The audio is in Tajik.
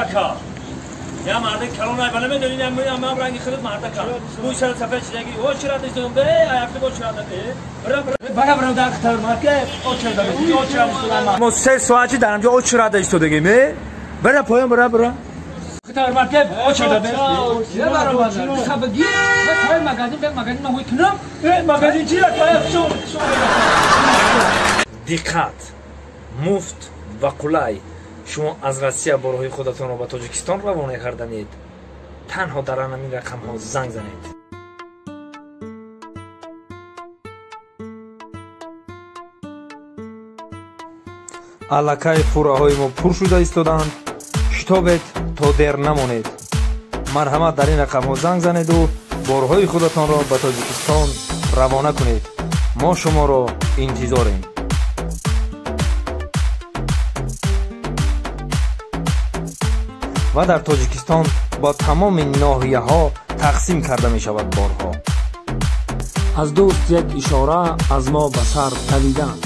Ака, я марда калон ай вала медонӣ, ман ранги худат марда кам. Мӯй сара сафед шидаги, о чирада истодам, бе, аяфта о чирада, бе. Бира бира, бара бира дар хатар марка, о чирада, бе, о чирада истодам. Мо 3 соати дар инҷо о чирада истодагим, бе. Бира поён, бира бира. Хатар марка, о чирада, бе. Я бара бара. Сабги, ма сай магазин, бе магазин ма ҳой кунам. Э, магазин чи ака, шо шо. Диққат, муфт ва қулай. Шумо аз Россия борҳои худатонро ба Тоҷикистон равона карданед. Танҳо дар ҳамин рақамҳо занг занед. Аллакай фураҳои мо пур шуда истоданд. Шитобед то дер намонед. Марҳамат, дар ин рақамҳо занг занеду борҳои худатонро ба Тоҷикистон равона кунед. Мо шуморо интизорем. Ва дар Тоҷикистон бо тамоми ноҳияҳо тақсим карда мешавад борҳо. Аз дӯст як ишора, аз мо ба сар давидан.